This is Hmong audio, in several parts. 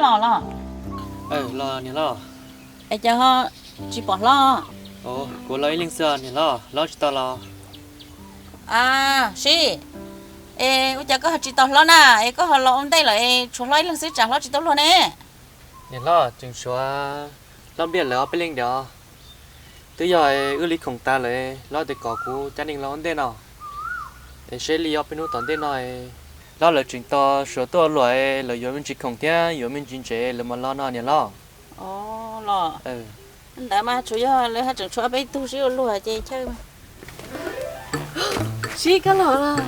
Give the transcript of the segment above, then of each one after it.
Los los. Los niam hlob. Es cas ho tsis pom hlob? Kuv los ib leeg xwb niam hlob, hlob tsis tau los? Sib, es ua cas koj ho tsis tau hlob na? Es koj ho los ua ntej lawm es tshuav hlob ib leeg xwb, tsam hlob tsis tau luag ne? Niam hlob, tseem tshuav hlob Npliaj lawv ob peb leeg diam. Twb yog wb li khoom tas lawm, hlob tias kom kuv cab neeg los ua ntej no, es seb li ob peb hnub tom ntej no hlob lawv tseem tos suav tuaj luam, lawv yuav me ntsis khoom thiab yuav me ntsis ntsev lawv mam los no niam hlob. Los ntawd mas tsuas yog lawv haj tseem tshuav ob peb tug sib ua luag ces chaw. Sib, koj los los.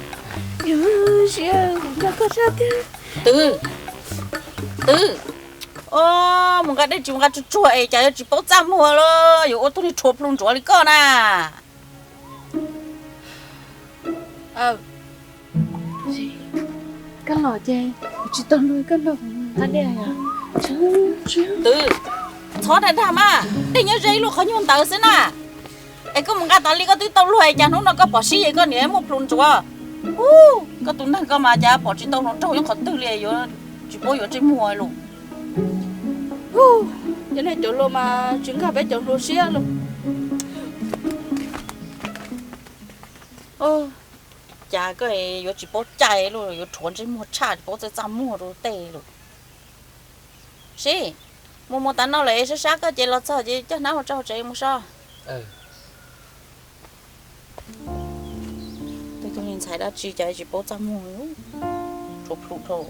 Sib, kuv nco koj sab tiag. Twb, twb, mus nqa dej tsis mus nqa tsuag tsuag es cas yuav tsis paub txaj muag los yuav ua tug niag rhuav plhu ntsuav li koj na. Koj los ces kuv tsis tau luag koj nrog kuv nqa dej. Twb, txhob dag dag mas, dej nyob ze ib lub qhov nyuag ntawd xwb na. Es koj mus nqa tas li koj twb tau luag es cas hnub no koj pom Sib es koj niam muaj plhu ntsuav? Ub, koj tus neeg koj mas cas pom tsis tau hluas nraug nyob qhov twg li, yuav tsis paub yuav ntsej muag lus. Cov neeg cov hluas mas tsis nkag peb cov hluas siab lus. Cas koj yuav tsis paub cai lus, yuav rhuav ntsej muag tshaj tsis paub txaj txaj muag rau tej lus. Sib, mus mus tas no lawm es sab sab koj ces los txog ces coj hnab mus tso hauv tsev mus so. Tej tug niag ntxhais dab tsi cas tsis paub txaj muag, rhuav plhu dhau.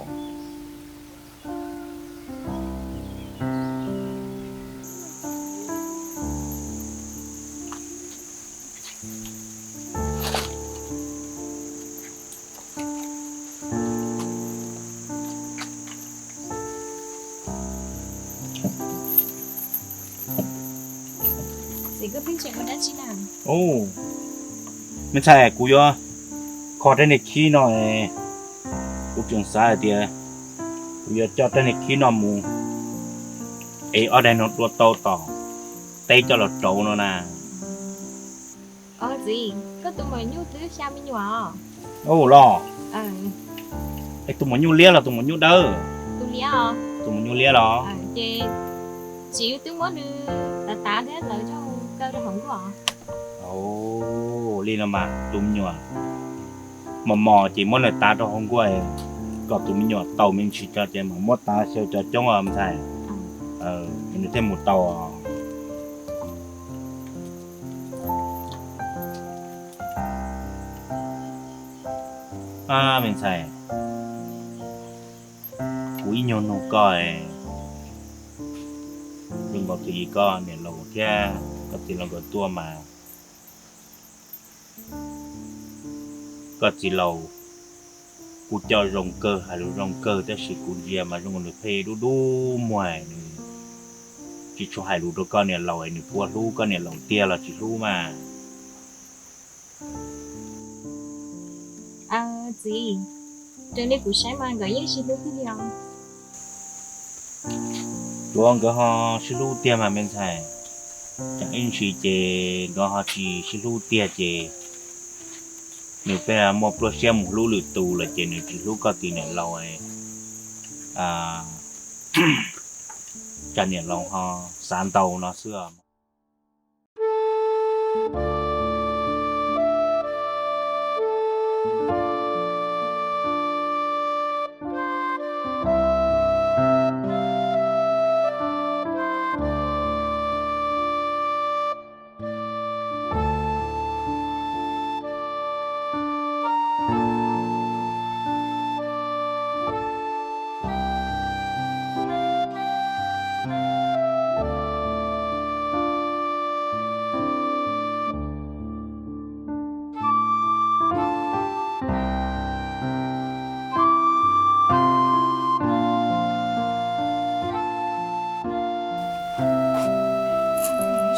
Me ntxhais, kuv yuav kho rab niag khib no, kuv tseem xav hais tias kuv yuav coj rab niag khib no mus ev ob daim no dua tau tom teb coj los rauv no na. Txiv, koj tus maum nyuj twb xya me nyuam os. Ua los, es tus maum nyuj liab los tus maum nyuj dawb? Tus maum nyuj liab los? Ces txiv twb muab nws tav tav thiab lawv coj kaw rau hauv nkuaj. Li no mas tus me nyuam mos mos ces muab nws tav rau hauv nkuaj kom tus me nyuam taus me ntsis tso ces mam muab tav xyaw cov coob os me ntxhais, nws thiaj mus taus. Me ntxhais, kuv ib nyuag nug koj, zoo nkaus twb yog koj niam laus thiab koj txiv laus nkawd tuaj mas koj txiv laus kuj coj zoo kawg, hais lus zoo kawg, tab sis kuv ntsia mas zoo nkaus nws pheej dub dub muag, nws tsis tshua hais lus rau koj niam laus, nws puas hlub koj niam laus tiag los tsis hlub mas? Txiv, raws li kuv saib mas nkawd yeej sib hlub tiag li os. Tuav nkawd ho sib hlub tiag mas me ntxhais, tsam ib ntsis ces nkawd ho tsis sib hlub tiag ces nws pheej muaj pluaj siab mus hlub lwm tus lawm ces nws tsis hlub koj tus niam laus, tsam niam laus ho xav ntau no xwb.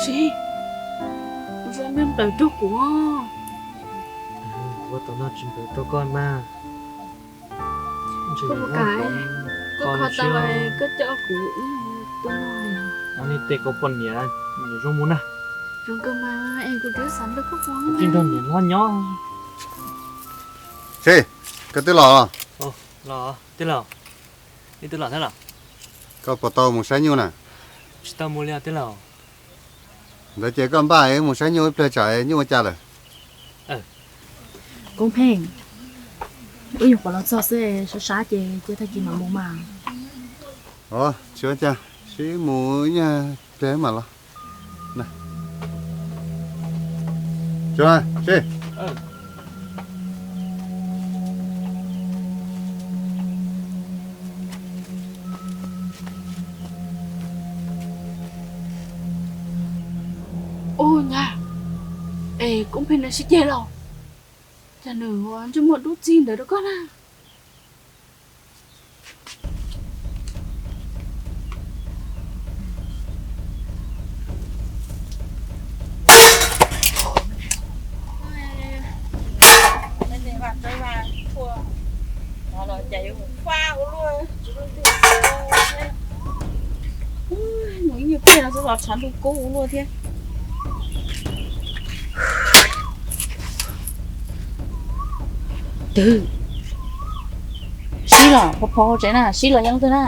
Sib, zoo npawm rau kuv. Ua tom no tsis npawm rau koj mas. Koj puas kam, koj kho tau koj coj kuv ib mus tua no? Nej tej koj poj niam nws zoo mus na. Zoo kawg mas, es kuv twb xav nrog koj mus. Kuv twb nrog niam hlob nyob. Sib, koj twb los? Los, twb los. Ib twb los thiab los? Koj puas tau mus saib nyuj na? Tsis tau mus li os tij laug. Ntawd ces koj npaj mus saib nyuj ib pliag tsam nyuj ua cas lawm. Koob Pheej, wb nyuam qhuav los txog xwb, sab sab ces cia tag kis mam mus mas. Os, tsis ua cas, sib mus ib nyuag pliag mam los. Ub nyab, es Koob Pheej nws sib ceg los? Cas nws ua ntsej muag dub txig ntawd rau koj na? Mus ib nyuag pliag no xwb los tshav ntuj kub ua luaj thiab. Twb sib los pho pho tsev na, sib los yeej twg na?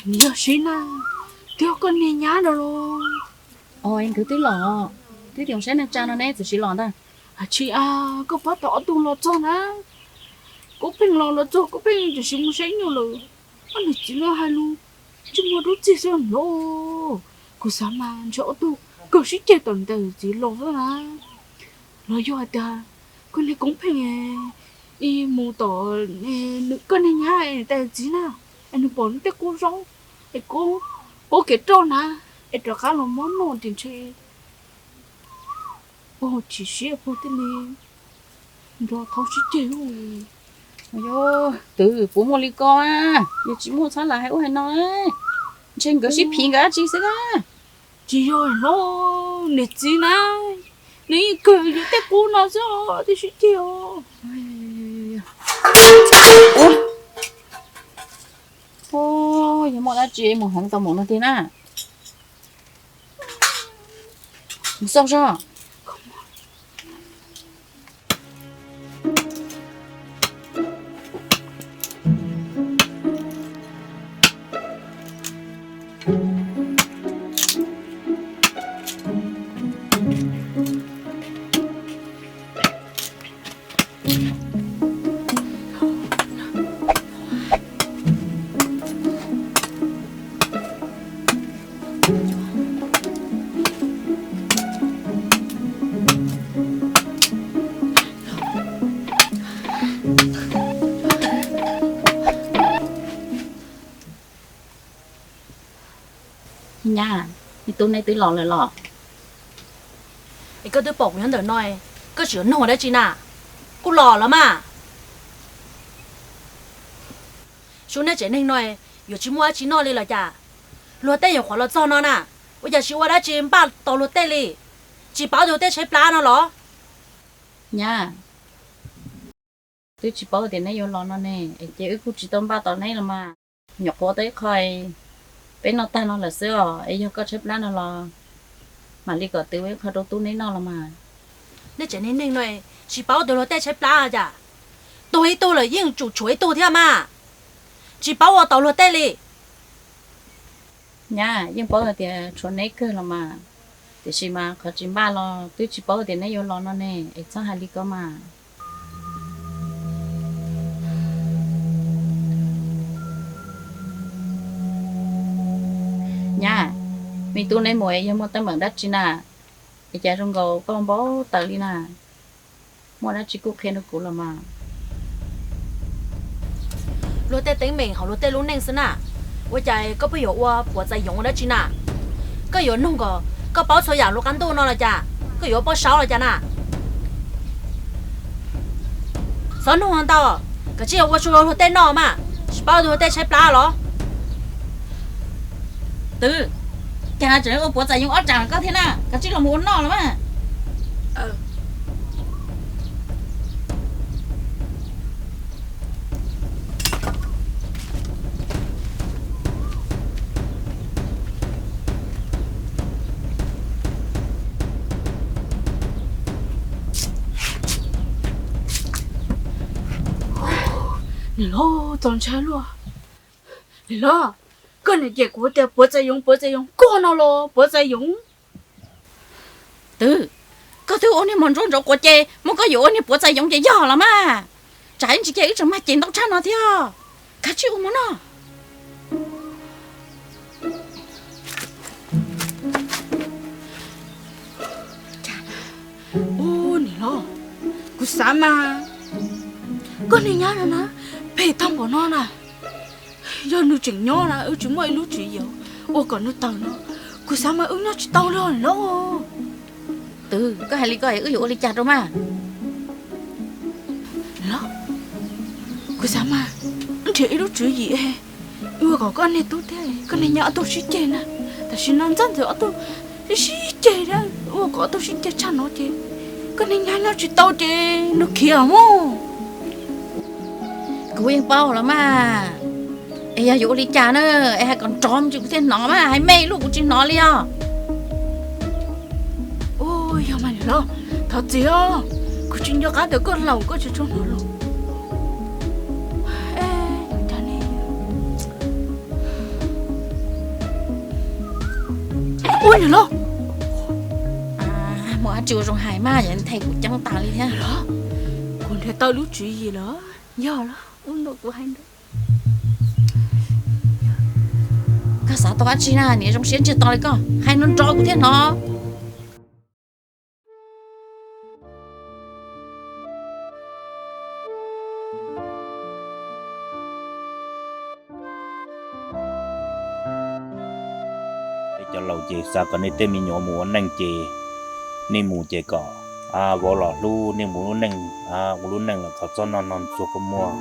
Nws yog sib na, twb yog koj niag nyab no los. Os, nkawd twb los, twb tias saib neej tsa no ne txawm sib los ntag. Tsis, koj pab tau ob tug los txog na. Koob Pheej los los txog, Koob Pheej tseem sim mus saib nyuj lawm. Ob niag txiv no hais lus ntsej muag dub txig xwb los. Kuv xav mas ntshe ob tug kawg sib ceg tom ntawm txiv los xwb na. Los yog hais tias koj niag Koob Pheej mus tom koj niag nyab es tais txiv na, es nws pom nws tej qub zaub es qub kev roj na, es rov qab los muab noj ces ntshe pog chim siab pog thiaj li nrog thauj sib ceg. Yog twb puas muaj li ko, yog tsis muaj txhob lam hais ub hais no, ntshe nkawd sib phiv nkawd dab tsi xwb na. Tsis yog hlo, niam txiv na, nws yeej kawg yuav tej qub no xwb os, twb sib ceg os. Yog muaj dab tsi mus heev tau mus no tiag na. Mus xauj zog. Nyab, me tub neb twb los lawm los? Es koj twb pom kuv nyob ntawm no, koj tseem nug dab tsi na? Kuj los los mas. Sub, neb tsev neeg no yuav tsis muaj dab tsi noj li los cas? Luag tej nyuam qhuav los txog no na, ua cas tsis ua dab tsi npaj tos luag tej li? Tsis paub tias luag tej tshaib plab no los? Nyab, twb tsis paub tias neb yuav los no ne, es ces wb kuj tsis tau npaj tos neb los mas. Nyuam qhuav tau ib qho peb noj tag no lawm xwb os, es yog koj tshaib plab no los mam li kom twv ib qho rau tub neb noj los mas. Nej tsev neeg neeg no tsis paub tias luag tej tshaib plab cas? Tuag ib tug lawm yeej tsum tshuav ib tug thiab mas, tsis paub ua tau luag tej li. Nyab, yeej paub hais tias tshuav neb kawg los mas, tiam sis mas qhov tsis npaj los twb tsis paub tias neb yuav los no ne, es txhob hais li ko mas. Nyab, me tub neb mus es yog muaj teeb meem dab tsi na? Es cas zoo nkaus koj npau taws li na? Muaj dab tsi kuj qhia rau kuv los mas. Luag tej teeb meem hauv luag tej lub neej xwb na, ua cas koj pheej yuav ua puav txais yoov ua dab tsi na? Koj yuav nug kom koj paub txhua yam hauv qab ntuj no los cas? Koj yuav paub saub los cas na? Txhob nug ntau, koj tsis yog ua su rau luag tej noj mas, tsis paub luag tej tshaib plab los? Twb, cas tseem ua puav txais yoov ob tsam koj thiab na, koj tsis los mus ua noj los mas. Los txaus ntshai luaj. Los, koj niam cem kuv tias puav txais yoov, puav txais yoov, koj no los puav txais yoov. Twb, koj twb ua niag mos ntsuab ntsuav quav ces muab koj yuam ua niag puav txais yoov ces yog los mas. Tsam ib ntsis ces wb tseem mag ces ntau tshaj no thiab. Kav tsij ua mov noj. Ub, niam hlob, kuv xav mas koj niag nyab no na, phem tag npaum no na. Yog nws tseem nyob na wb tsis muaj ib lub tswv yim ua kom nws tawg no, kuv xav mas wb nyob tsis tau li os niam hlob. Twb, koj hais li ko wb yuav ua li cas rau mas? Los, kuv xav mas wb nrhiav ib lub tswv yim, wb ua kom koj niag tub thiab koj niag nyab ob tug sib ceg na. Tam sim no ntxab ntxawm ob tug sib ceg thiab, ua kom ob tug sib ceg tshaj no ces koj niag nyab nyob tsis tau ces nws khiav mog. Kuv yeej paub los mas. Es yog yuav ua li cas na, es hais kom nrov mus tsis kuv thiaj hnov mas, hais me luj kuv tsis hnov li os. Ub, yog mas niam hlob, thov txim os, kuv tsis nco qab tias koj laus koj tsis tshua hnov lus. Ub, niam hlob, mus ua tsis ua zoo hais mas, yog nthe kuv ceeb tas li thiab. Kuv nrhiav tau lub tswv yim lawm, yog lawm, ub, nrog kuv hais ntawd. Koj xav tau dab tsi na, niam zoo siab ntsiag to li koj, hais nrov nrov kuv thiaj hnov. Peb cov laus ces xav kom nej tej me nyuam mus ua neej ces nej mus ces kom vauv los hlub nej mus lub neej, ua lub neej los kom txhob noj noj ntxuag kua muag.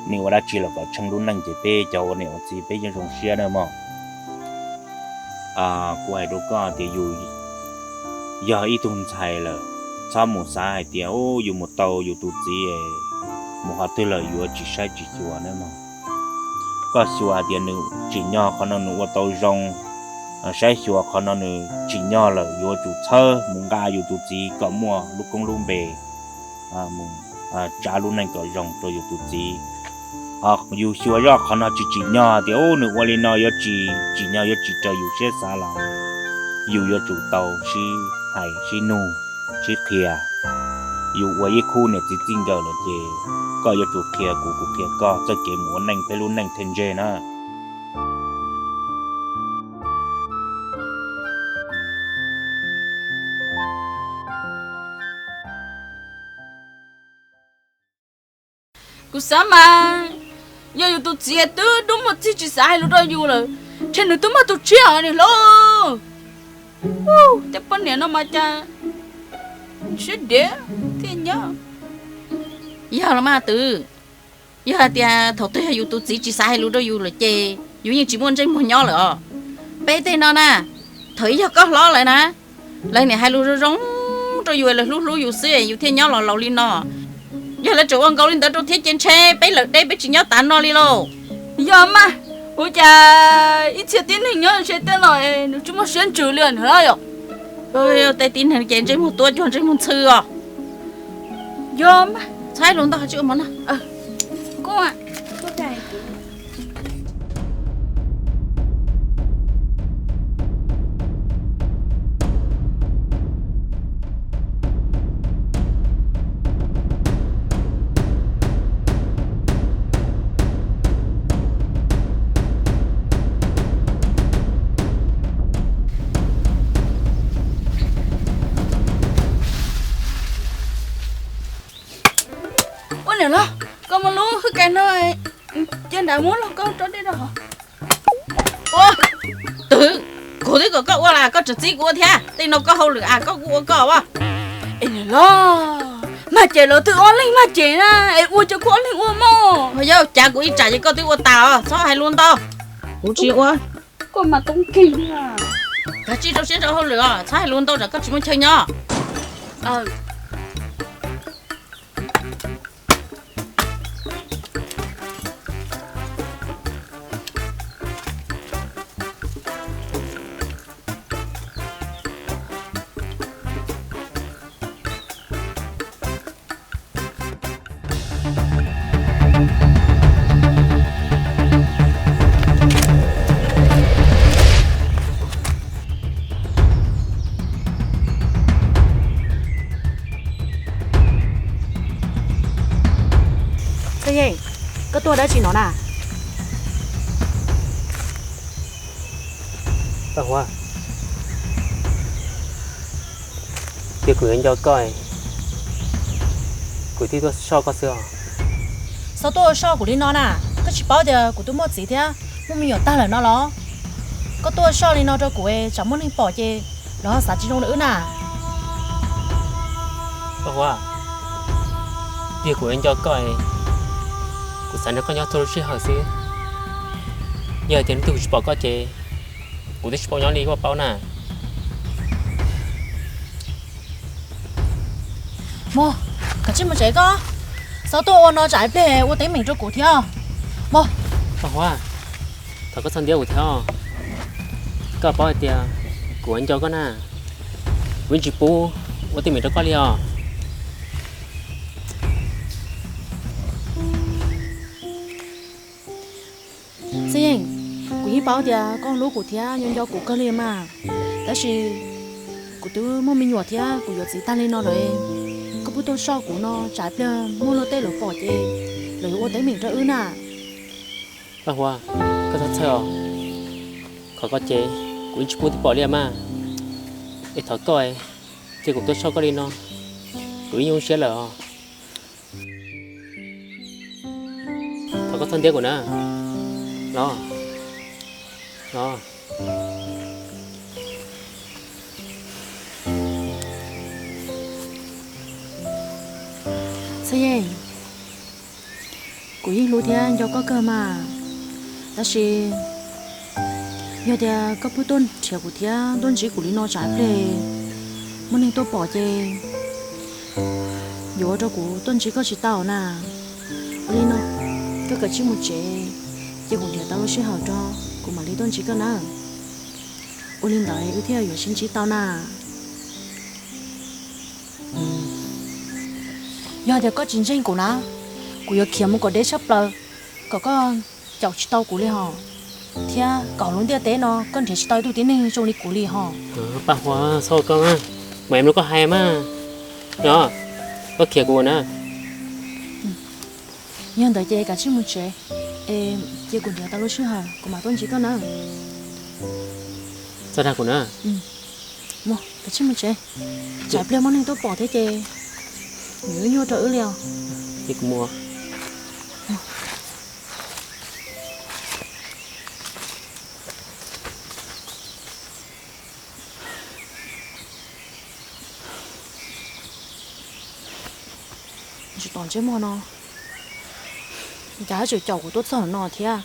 Nej ua dab tsi los kom tsheej lub neej ces peb cov ua niam ua txiv peb yeej zoo siab na mog. Kuv hais rau koj tias yus yog ib tug ntxhais lawm, txhob mus xav hais tias yus mus tau yus tus txiv mus qhov twg lawm yuav tsis saib tsis xyuas na mog. Koj xyuas hais tias nws tsim nyog qhov no nws ua tau zoo, saib xyuas qhov no nws tsim nyog lawm yuav tsum txhawb mus nqa yus tus txiv kom muaj lub koob lub npe, mus tsav lub neej kom zoo rau yus tus txiv. Ho yus xyuas zoj qhov no tsis tsim nyog tias nws ua li no yuav tsis tsim nyog yuav tsis raws yus siab xav los yus yuav tsum tau sib hais sib nug sib qhia. Yus ua ib khub niam txiv txij nkawm lawm ces koj yuav tsum qhia kuv kuv qhia koj txoj kev mus ua neej peb lub neej thiaj ntseg na. Kuv xav mas yog yus tus txiv twb dub muaj txig tsis xav hais lus rau yus lawm, ntshe nws twb muaj tus tshiab os niam hlob. Tej poj niam no mas cas siab dev thiaj nyob. Yog los mas Twb, yog hais tias thaum twg yog yus tus txiv tsis xav hais lus rau yus lawm ces yus yeej tsis muaj ntsej muag nyob lawm os. Peb tej no na, thaum ib yog koj hlob lawm na, lawv niam hais lus zoo zoo rau yus, lawv hlub hlub yus xwb yus thiaj nyob los laus li no. Yog lawv tseem ua nkaus li ntawd rau thiab ces ntshe peb lawm deb peb tsis nyob tav no li lauj. Yog mas, ua cas ib txhia tib neeg nyob ntshe tej no nws tsis muaj siab ntsws li niam hlob yom. Tej tib neeg ces ntsej muag tuab cuag ntsej muag ntxhw os. Yog mas, txhob hais lus ntau, tsis ua mov noj. Ua niam hlob, koj muaj lub hwj kais no, cia nram muab los koj rau dej rau hov. Ua, Twb, kuv twb kom koj ua las koj tseem txib kuv ua thiab. Tej no koj hauj lwm as, koj kuj ua koj as. Es niam hlob, mag ces los twb ob leeg mag ces na, es ua ces kuj ob leeg ua mog. Yog cav kuv ib tsam ces koj twb ua tas os, txhob hais lus ntau. Kuv tsis ua. Koj mas toob kiag. Kav tsij rau siab rau hauj lwm os, txhob hais lus ntau tsam koj tsis muaj chaw nyob. Tuaj dab tsi no na? Paj Huab, cia kuv yuav nco koj, kuv thiaj tuaj soj koj xwb os. Txhob tuaj soj kuv li no na, koj tsis paub tias kuv twb muaj txiv thiab muaj me nyuam tag lawm no los? Koj tuaj soj li no rau kuv tsam muaj neeg pom ces lawv ho xav tsis zoo rau wb na. Paj Huab, cia kuv yuav nco koj, kuv xav nrog koj nyob txhua lub sij hawm xwb. Yog hais tias hnub twg kuv tsis pom koj ces kuv twb tsis paub nyob li koj paub na. Mog, kav tsij mus tsev koj. Txhob tuaj ua no tsam ib pliag ua teeb meem rau kuv thiab mog. Paj Huab, thov koj txhob ntiab kuv thiab os. Koj paub hais tias kuv nco koj na, kuv yeej tsis pub ua teeb meem rau koj li os. Txhiaj Yeej, kuv yeej paub tias koj hlub kuv thiab nco nco kuv kawg li mas, tab sis kuv twb muaj me nyuam thiab kuv yuav txiv tag li no lawm, koj pheej tuaj soj kuv no tsam ib pliag muaj luag tej lawv pom ces lawv yuav ua teeb meem rau wb na. Paj Huab, koj txhob txhawj os, qhov ko ces kuv yeej tsis pub twb pom li mas, es thov koj, cia kuv tuaj soj koj li no, kuv yeej nyuaj siab lawm os. Thov koj txhob ntiab kuv na. Los, los. Txhiaj Yeej, kuv yeej hlub thiab nco koj kawg mas, tab sis yog tias koj pheej tuaj nrhiav kuv thiab tuaj ntsib kuv li no tsam ib pliag muaj neeg tuaj pom ces yuav ua rau kuv tuaj ntsib koj tsis tau na. Ua li no, koj kav tsij mus tsev, cia kuv nrhiav tau lub sij hawm rau kuv mam li tuaj ntsib koj na. Ua li ntawd wb thiaj yuav sib ntsib tau na. Yog tias koj tsis ntseeg kuv na, kuv yuav khiav mus kom deb tshaj plaws, kom koj caum tsis tau kuv li hos, thiab kom lub ntiaj teb no koj nrhiav tsis tau ib tug tib neeg zoo li kuv li hos. Paj Huab, txhob ua koj, mas mloog koj hais mas, no, koj khiav kuv na. Yog ntawd ces kav tsij mus tsev, es cia kuv nrhiav tau lub sij hawm kuv mam tuaj ntsib koj na. Txhob dag kuv na. Mus, kav tsij mus tsev, tsam pliag muaj neeg tuaj pom thiab ces yuav nyuaj rau wb li os. Ces kuv mus. Tsis tom ntsej muag no, cas haj tseem caum kuv tuaj txog no thiab.